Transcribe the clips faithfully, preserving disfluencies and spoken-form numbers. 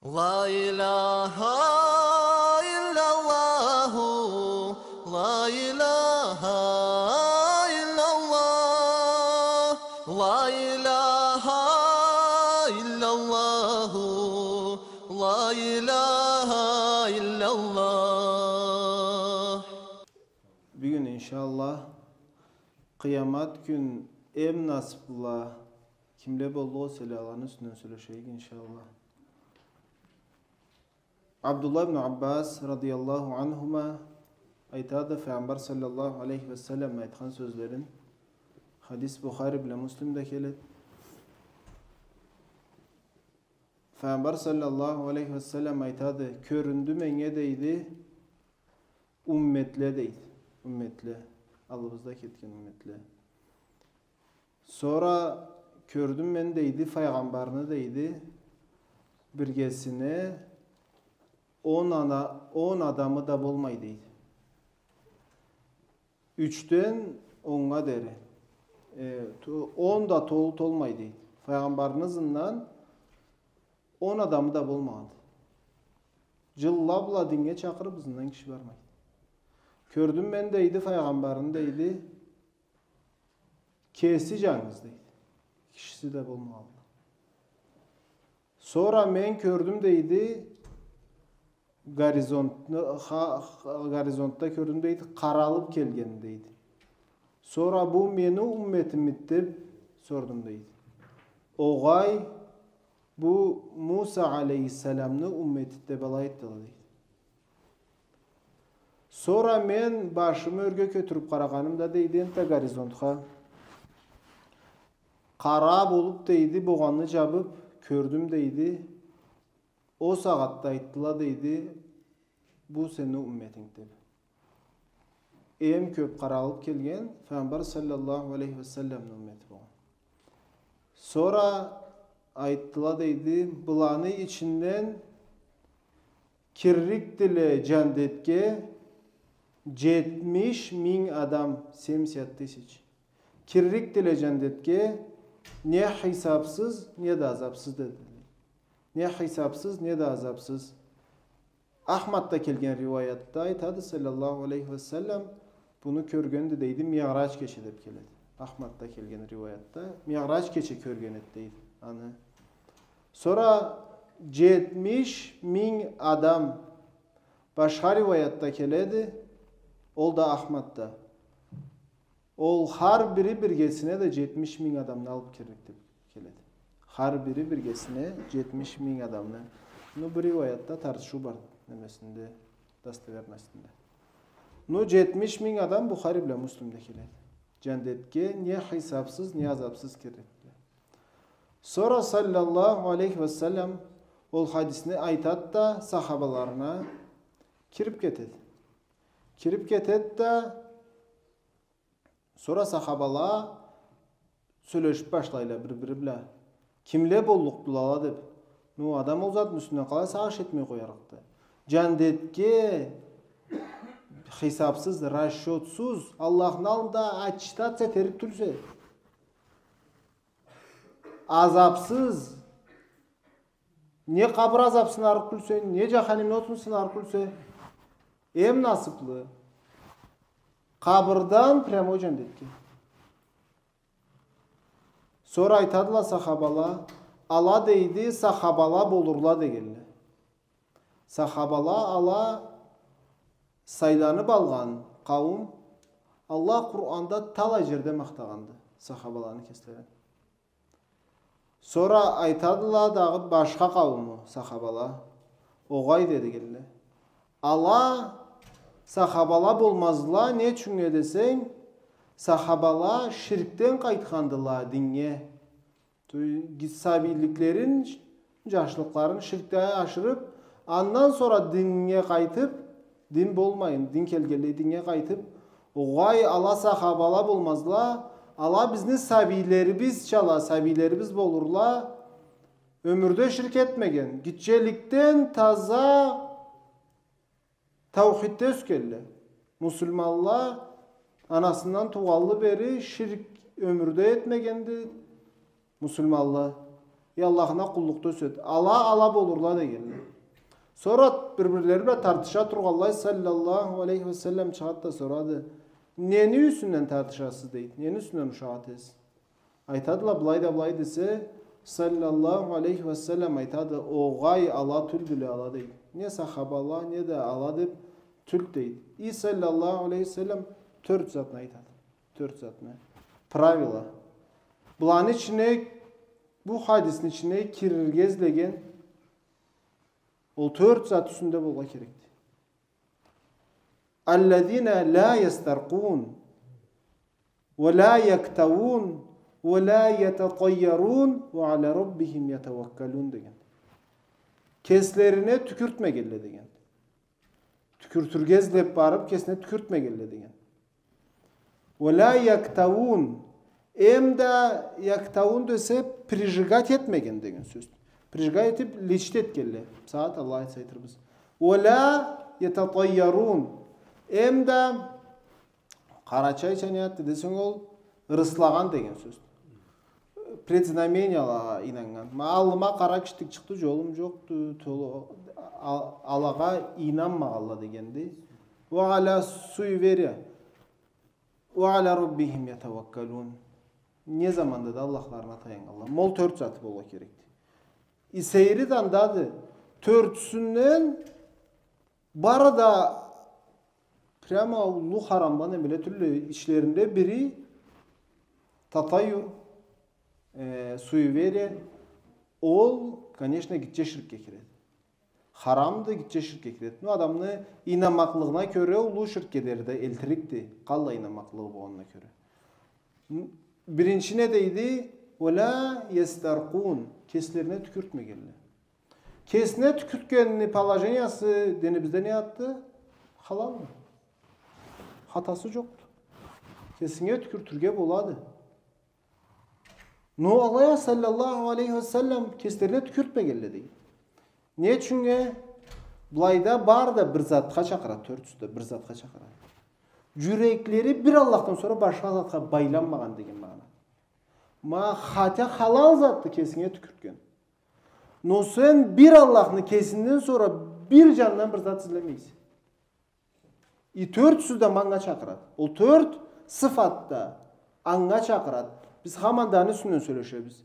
لا إله إلا الله، لا إله إلا الله، لا إله إلا الله، لا إله إلا الله. Бюгюн, иншаллах, къыямат кюн эм насыплыла кимле боллукъ эселе, аланы юсюнден сёлешейик, иншаллах. Абдуллах ибн Аббас радияллаху анхума айтады, Файгъамбар саллаллаху алейхи ва салламны айтхан сёзлерин, хадис Бухари бла Муслимде келеди. Файгъамбар саллаллаху алейхи ва саллам айтады, кёрюндю меннге, дейди, умметле, дейди. Умметле. Аллыбызда кетген умметле. Сора кёрдюм мен, дейди, файгъамбарны, дейди, биргесине он ана-, он адамы да болмай, дейди. Ючден оннга дери. Э, ту-, он да толу толмай, дейди. Файгъамбарны ызындан он адамы да болмагъанды. Джылла бла диннге чакъырыб, ызындан киши бармайды. Кёрдюм мен, дейди, файгъамбарны, дейди, кеси джангыз, дейди. Кишиси да болмагъанды. Сора мен кёрдюм, дейди, горизонтну, ха-, ха-, горизонтда кёрдюм, дейди, къаралыб келген, дейди. Сора бу мени умметиммиди деб сордум, дейди. Огъай, бу Муса алейхиссаламны умметиди деб алай айтдыла, дейди. Сора мен башымы ёрге кётюрюб къарагъанымда, дейди, энтда горизонтха къара болуб, дейди, болгъанны джабыб кёрдюм, дейди. Ол сагъатда айтдыла, дейди, бу сени умметинг деб. Эм кёб къаралыб келген Файгъамбар саллаллаху алейхи ва салламны уммети болгъан. Сора айтдыла, дейди, быланы ичинден кирликдиле джандетге джетмиш минг адам, семьдесят тысяч. Кирликдиле джандетге не хисабсыз, не да азабсыз, деди. Не хисабсыз, не да азабсыз. Ахмадда келген риуаятда айтады, саллаллаху алейхи ва саллам, буну кёргенди, дейди, Миърадж кече деб келеди. Ахмадда келген риуаятда Миърадж кече кёрген эди, дейди, аны. Сора джетмиш минг адам башха риуаятда келеди, ол да Ахмадда. Ол хар бири биргесине да джетмиш минг адамны алыб кирлик деб келеди. Хар бири биргесине джетмиш минг адамны. Ну, бу риуаятда тартышыу бар немесинде, достоверностинде. Ну, джетмиш минг адам Бухари бла Муслимде келеди. Джандетге не хисабсыз, не азабсыз кирликдиле. Сора саллаллаху алейхи ва саллам ол хадисни айтады да, сахабаларына кириб кетеди. Кириб кетеди да, сора сахабала сёлешиб башлайла бир-бири бла. Кимле боллукъдула ала деб. Ну, адам ол затны юсюнден къалай сагъыш этмей къоярыкъды? Джандетге хисабсыз, расчётсуз, Аллахны аллында отчитаться этерик тюлсе, азабсыз, не къабыр азабын сынарыкъ тюлсе, не джаханимни отун сынарыкъ тюлсе, эм насыплы къабырдан прямой джандетге. Сора айтадыла сахабала, ала, дейди, сахабала болурла дегенле. Сахабала ала сайланыб алгъан къауум, Аллах Къуранда талай джерде махтагъанды сахабаланы кеслерин. Сора айтадыла дагъыд башха къаууму сахабала. Огъай, дегенле. Ала сахабала болмазла, не ючюннге десенг, сахабала ширкден къайтхандыла диннге. Ту-, ги-, сабийликлерин, джашлыкъларын ширкде ашырыб, андан сора диннге къайтыб, дин болмайын, дин келгенлей диннге къайтыб, огъай, ала сахабала болмазла, ала бизни сабийлерибизчала, сабийлерибиз болурла, ёмюрде ширк этмеген, гитчеликден таза таухидде ёсгенле. Муслиманла анасындан туугъанлы бери ширк ёмюрде этмегенди муслиманла. Аллахына къуллукъда ёсет. Ала, ала болурла дегенле. Сора бир-бирлери бла тартыша тургъанлай, саллаллаху алейхи ва саллам чыгъат да сорады: «Нени юсюнден тартышасыз?» — дейди. «Нени юсюнден ушакъ этесиз?» Айтадыла, былай да былай десе, саллаллаху алейхи ва саллам айтады: «Огъай, ала тюлдюле ала», — дейди. Не сахабала, не да ала деп тюлдю дейди. И саллаллаху алейхи ва саллам тёрт затны айтады. Тёрт затны. Правила. Буланы ичине, бу хадисни ичине кирирге излеген ол тёрт зат юсюнде болгъа керекди. الذين لا يسترقون ولا يكتوون ولا يتطيرون وعلى ربهم يتوكلون деген. Кеслерине тюкюртмегенле деген. Тюкюртюрге излеп барып, кесине тюкюртмегенле деген. ولا يكتوون. Эм да яктауун десе, прижигать этмеген деген сёз. Прижигать этип, лечить этгенле. Бусагъат алай айтса айтырбыз. ولا يتطيرون. Эм да къарачайча не затды десенг, ол ырыслагъан деген сёз. Предзнаменияларгъа ийнаннган. Ма аллыма къара киштик чыкъды, жолум жокъду, толу, а-, алагъа ийнанмагъанла дегенди. وعلى суеверия. وعلى ربهم يتوكلون. Не заманда да Аллахларына таяннганла. Ма ол тёрт заты болгъа керекди. И сейири да андады. Тёртюсюнден бары да прямо уллу харамдан эмеле тюлдю. Ичлеринде бири татайюр, э, суеверие, ол, конечно, гитче ширкге киреди. Харамды, гитче ширкге киреди. Ну, адамны ийнанмакълыгъына кёре уллу ширкге дери да элтирикди. Къаллай ийнанмакълыгъы болгъанына кёре. Н-, биринчи не дейди? ولا يسترقون. Кеслерине тюкюртмегенле. Кесине тюкюртгенни положениясы динибизде не затды? Халалды. Хатасы жокъду. Кесинге тюкюртюрге болады. Но алай а саллаллаху алейхи ва саллам кеслерине тюкюртмегенле дейди. Не ючюннге? Былайда бары да бир затха чакъырады, тёртюсю да бир затха чакъырады. Жюреклери бир Аллахдан сора башха затха байланмагъан деген магъана. Ма хатя халал затды кесинге тюкюртген. Но сен бир Аллахны кесинден сора бир жандан бир зат излемейсе. И тёртюсю да ма анга чакъырады. Ол тёрт сыфат да анга чакъырады. Биз хаман да аны юсюнден сёлешебиз.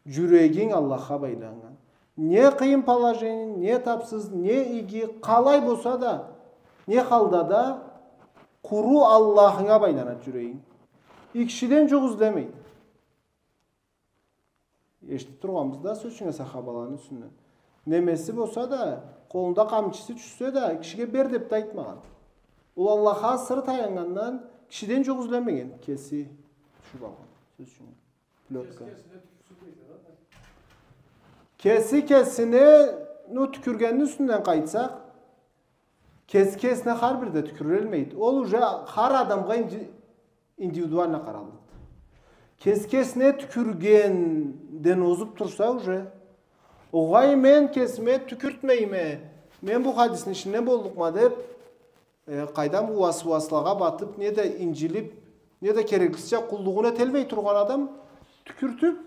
Жюрегинг Аллахха байланнган. Не къыйын положение, не тапсыз, не иги, къалай болса да, не халда да, къуру Аллахынга байланады жюрегинг. И кишиден жукъ излемейди. Эшитип тургъанбыз да, сёз ючюн, сахабаланы юсюнден. Немеси болса да, къолунда къамчысы тюшсе да, кишиге бер деп да айтмагъан. Ол Аллахха асыры таяннгандан кишиден жукъ излемеген, кеси тюшюп алгъан, сёз ючюн. Плётка. Кеси кесине, ну, тюкюргенни юсюнден къайтсакъ, кеси кесине хар бир да тюкюрюлмейди. Ол уже хар адамгъа инди-, индивидуально къараллыкъды. Кеси кесине тюкюргенден озуп турса уже, огъай, мен кесиме тюкюртмейме, мен бу хадисни ичинде боллукъма деп, э, къайдам, уасуасалагъа батып, не да инжилип, не да кереклисича къуллугъун этелмей тургъан адам тюкюртюп,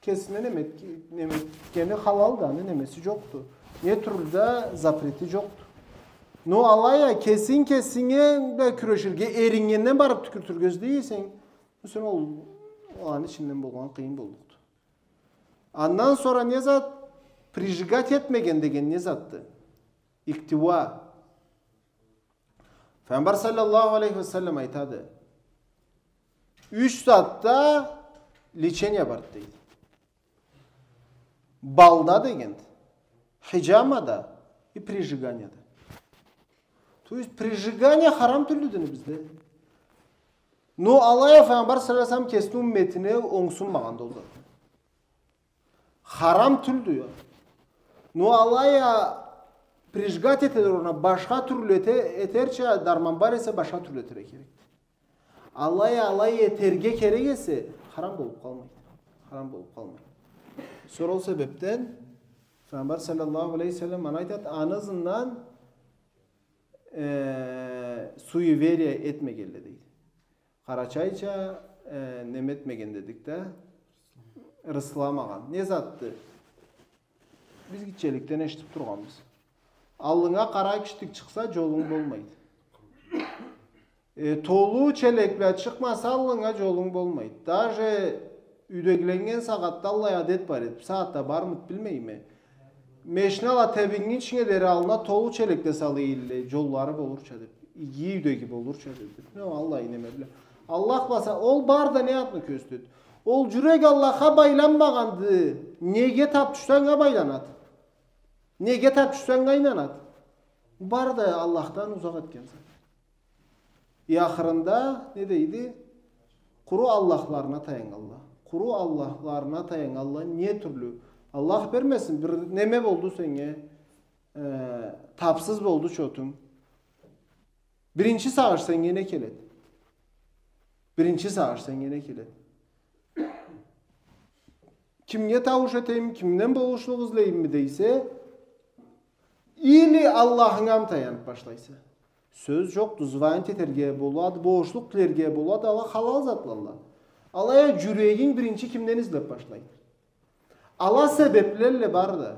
кесине неме эт-, неме этгени халал да, аны немеси жокъду. Не тюрлю да запрети жокъду. Но алай а кесинг кесинге да кюреширге, эриннгенден барып тюкюртюрге излей эсенг, сен ол, аланы ичинден болгъан къыйын боллукъду. Андан сора не зат? Прижигать этмеген деген не затды? Иктива. Файгъамбар саллаллаху алейхи ва саллам айтады: «Юч затда лечение барды», — дейди. Балда дегенди, хиджамада и прижиганияда. То есть прижигание харам тюлдю динибизде. Но алай а Файгъамбар саллаллаху алейхи ва саллам кесини умметине онгсунмагъанды ол зат. Харам тюлдю я. Но алай а прижигать этедиле, огъуна башха тюрлю эте-, этерча дарман бар эсе, башха тюрлю этерге керекди. Алай а алай этерге керек эсе, харам болуп къалмайды. Харам болуп къалмайды. Сора ол себепден Файгъамбар саллаллаху алейхи ва саллам аны айтады, аны ызындан, э, суеверие этмегенле, дейди. Къарачайча, э, неме этмеген дедик да. ырысыламагъан. Не затды? Биз гитчеликден эшитип тургъанбыз. Аллынга къара киштик чыкъса, джолунг болмайды. Э, толу челек бла чыкъмаса аллынга, джолунг болмайды. Даже юйдегиленнген сагъатда аллай адет бар эди. Бусагъатда бармыды, билмейме. Мешнала тебингинчинге дери аллына толу челек да салыйла, джоллары болурча деп. Иги юйдеги болурча деп. Но, аллай неме бла. Аллах бла, ол бары да не затны кёргюзтеди? Ол джюрек Аллахха байланмагъанды. Неге тап тюшсе, анга байланады. Неге тап тюшсе, анга ийнанады. Бары да Аллахдан узакъ этген зат. И ахырында не дейди? Къуру аллахларына таяннганла. Къуру аллахларына таяннганла не тюрлю? Аллах бермесин, бир неме болду сеннге, э, тапсыз болду чотунг. Биринчи сагъыш сеннге не келеди? Биринчи сагъыш сеннге не келеди? Кимге таууш этейим, кимден болушлукъ излейимми дейсе, или Аллахынга таянып башлайса. Сёз джокъду, звонить этерге болады, болушлукъ тилерге болады, ала халал затладыла. Алай а джюрегинг биринчи кимден излеп башлайды? Ала себеплелле барды.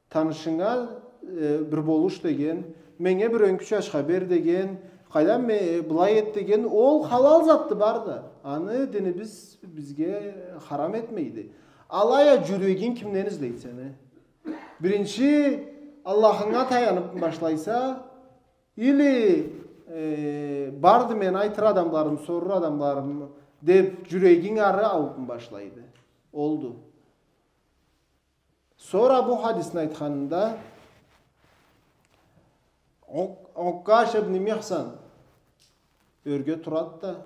Танышынга, э, бир болуш деген, меннге бир ёнкю чачха бер деген, къайдам, э, былай эт деген, ол халал затды барды. Аны динибиз бизге харам этмейди. Алай а джюрегинг кимден излейди сени? Биринчи Аллахынга таянып башлайса, или, э, барды, мен айтыр адамларым, сорур адамларым деп, джюрегинг ары ауупму башлайды? Олду. Сора бу хадисни айтханында, Ук-, Уккаша ибн Михсан ёрге турады да,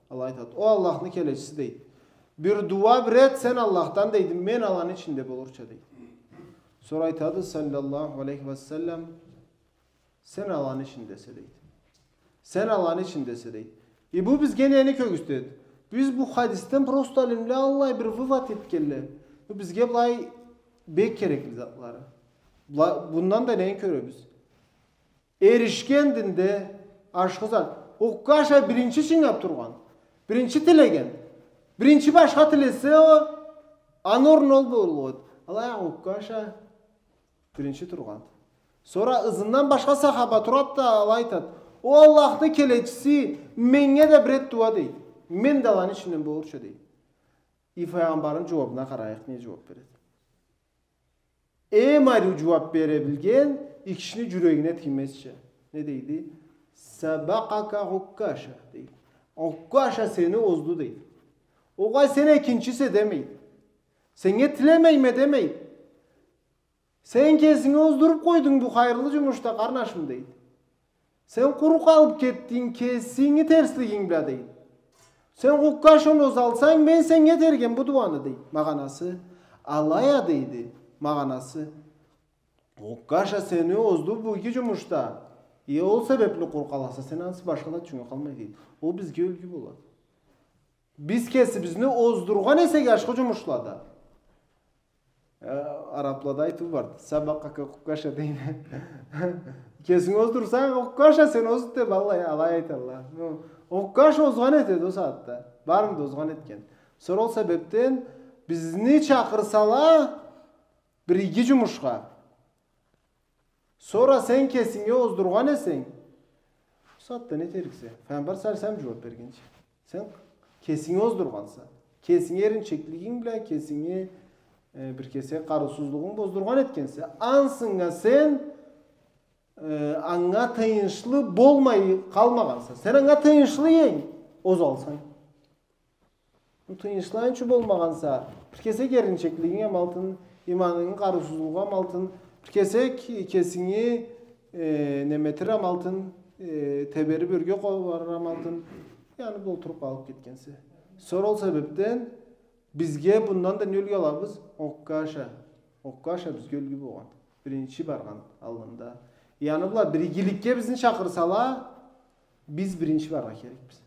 алай айтады: «О Аллахны келечиси, — дейди, — бир дууа бир эт, сен Аллахдан, — дейди, — мен аланы ичинде болурча», — дейди. Сора айтады, саллаллаху алейхи ва саллам: «Сен аланы ичиндесе», — дейди. «Сен аланы ичиндесе», — дейди. И бу бизге нени кёргюзтеди? Биз бу хадисден просто алимле аллай бир вывод этгенле. Бу бизге былай бек керекли затлары. Бла-, бундан да нени кёребиз? Эришген динде ашхы зат. Уккаша биринчи чынгап тургъан. Биринчи тилеген. Биринчи башха тилесе, о, аны орнуна ол болур эди. Алай а Уккаша биринчи тургъан. Сора ызындан башха сахаба турады да, алай айтады: «О Аллахны келечиси, меннге да бир эт дууа», — дейди. «Мен да аланы ичинден болурча», — дейди. И Файгъамбарны джууабына къарайыкъ, не джууаб береди. Эм ариу джууаб бере билген, и кишини джюрегине тиймезча. Не дейди? «Сабакъака Уккаша», — дейди. «Уккаша сени озду», — дейди. «Огъай, сен экинчисе», — демейди. «Сеннге тилемейме», — демейди. «Сен кесинги оздуруб къойдунг бу хайырлы джумушда, къарнашым», — дейди. «Сен къуру къалыб кетдинг кесинги терслигинг бла», — дейди. «Сен Уккашаны озалсанг, мен сеннге этер эдим бу дууаны», — дейди. Магъанасы, алай а, дейди, магъанасы, Уккаша сени озду бу иги джумушда. Э, ол себебли къуру къаласа, сен ансы башха да джюнгю къалмай, дейди. Ол бизге юлгю болады. Биз кесибизни оздургъан эсек ашхы джумушлада. Э, араблада айтыу барды. «Сабакъака Уккаша», — дейди. Кесинги оздурсанг, Уккаша сени озду деб, алай, алай айталла. Ну, Уккаша озгъан этеди ол сагъатда. Барын да озгъан этген. Сора ол себебден бизни чакъырсала бир иги джумушха. Сора сен кесинги оздургъан эсенг, бу сагъатда не этериксе? Файгъамбар саллаллаху алейхи ва саллам джууаб бергенча. Сен кесинги оздургъанса, кесинги эринчеклигинг бла, кесинги, э, бир кесек къарыусузлугъунг бла оздургъан этгенсе, ансынга сен, э, анга тыйыншлы болмай къалмагъанса, сен анга тыйыншлы эдинг, озалсанг. Тыйыншлы ючюн болмагъанса, бир кесек эринчеклигинг амалтын, иманынгы къарыусузлугъу амалтын, бир кесек кесинги, э, неметир амалтын, э, тебериб ёрге къобарыр амалтын, яныб олтуруб къалыб кетгенсе. Сора ол себебден бизге бундан да не юлгю алабыз? Уккаша. Уккаша бизге юлгю болгъан. Биринчи баргъан аллында. Аны бла бир игиликге бизни чакъырсала, биз биринчи барыргъа керекбиз.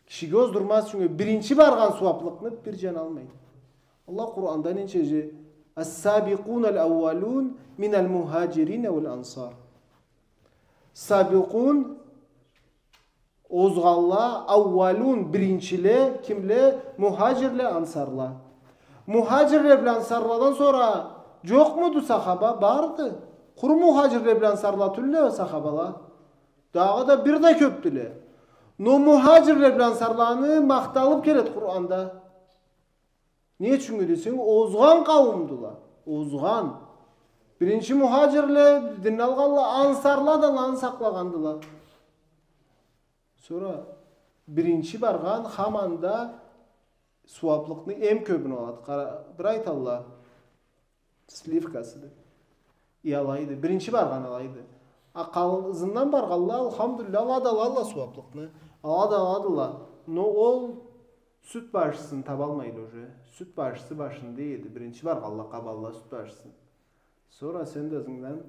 Кишиге оздурмаз ючюн биринчи баргъан сууаблыкъны бир джан алмайды. Аллах Къуранда ненча джер: «Ас-сабикъуна ал-аууалун минал мухаджирина вал ансар». Сабикъун, озгъанла, аууалун, биринчиле, кимле? Мухаджирле, ансарла. Мухаджирле бла ансарладан сора джокъмуду сахаба? Барды. Къуру мухаджирле бла ансарла тюлле сахабала. Дагъыда бир да кёбдюле. Но мухаджирле бла ансарланы махталыб келеди Къуранда. Не ючюн десенг, озгъан къауумдула. Озгъан. Биринчи мухаджирле динни алгъанла, ансарла да аланы сакълагъандыла. Сора биринчи баргъан хаманда сууаблыкъны эм кёбюн алады. Къара, бир айталла, сливкасы деб. И алайды. Биринчи баргъан алайды. А къал-, ызындан баргъанла, алхамдулиллях, ала да алалла сууаблыкъны. Ала да аладыла. Но ол сют башысын табалмайды уже. Сют башысы башында эди. Биринчи баргъанла къабалла сют башысын. Сора сен да ызынгдан,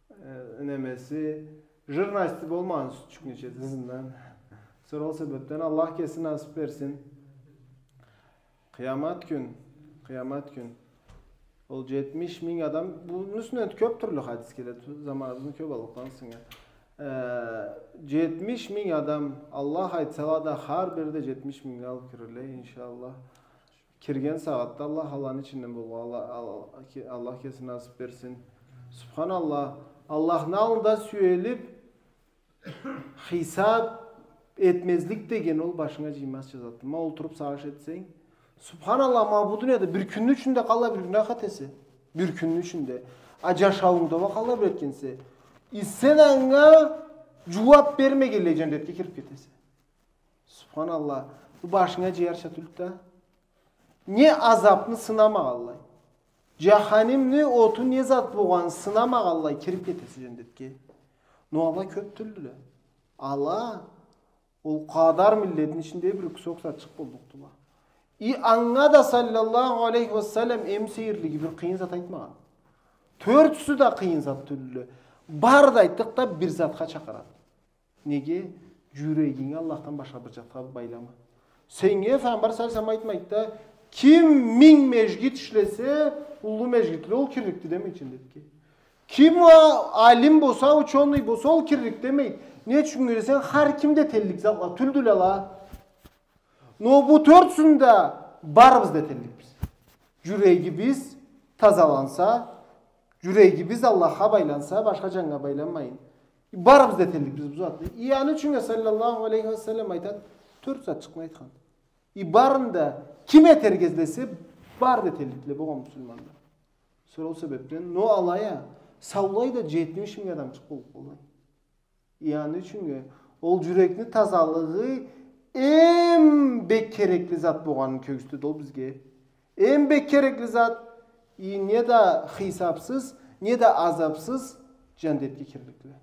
э, немеси, жирности болмагъан сютчюкню ичеди ызындан. Сора ол себебден Аллах кеси насыб берсин. Къыямат кюн, къыямат кюн. Ол джетмиш минг адам, муну юсюнден кёб тюрлю хадис келеди, заманыбызны кёб аллыкъдан сора. Э, джетмиш минг адам, Аллах айтса да, хар бири да джетмиш минг алыб кирерле, иншаллах. Кирген сагъатда Аллах аланы ичинден болгъа, Аллах, Аллах, Аллах кеси насыб берсин. Субханаллах, Аллахны аллында сюелиб, хисаб этмезлик деген ол башынга джыймазча затды. Ма олтуруб сагъыш этсенг, субханаллах, ма бу дунияда бир кюнню ичинде къалай бир гюнах этесе. Бир кюнню ичинде. А джашауунгда уа къалай бир этгенсе. И сен анга джууаб бермегенлей джандетге кириб кетесе. Субханаллах. Бу башынга джыярча тюлдю да. Не азабны сынамагъанлай. Джаханимни оту не зат болгъанын сынамагъанлай кириб кетесе джандетге. Но ала кёб тюлдюле. Ала ол къадар миллетни ичинде бир кусок затчыкъ боллукъдула. И анга да саллаллаху алейхи ва саллам эм сейирлиги бир къыйын зат айтмагъан. Тёртюсю да къыйын зат тюлдюле. Бары да айтдыкъ да бир затха чакъырады. Неге? Джюрегинги Аллахдан башха бир затха байлама. Сеннге Пайгъамбар саллаллаху алейхи ва саллам айтмайды да, ким минг межгит ишлесе, уллу межгитле ол кирликди демейди джандетге. Ким уа алим болса, учёный болса, ол кирлик демейди. Не ючюн десенг, хар ким да этеллик затла тюлдюле ала. Но бу тёртюсюн да барыбыз да этелликбиз. Джюрегибиз тазаланса, джюрегибиз Аллахха байланса, башха джаннга байланмайын. Барыбыз да этелликбиз бу затны. И аны ючюн саллаллаху алейхи ва саллам айтады, тёрт затчыкъны айтхан. И барын да ким этерге излесе, бары да этелликле болгъан муслиманла. Сора ол себебден, но алай а, саулай да джетмиш минг адамчыкъ болуб къалай. И аны ючюн ол джюрекни тазалыгъы эм бек керекли зат болгъанын кёргюзтеди ол бизге. Эм бек керекли зат, и не да хисапсыз, не да азапсыз джандетге кирликле.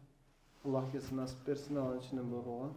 Аллах кеси насыб берсин аланы ичинден болгъа.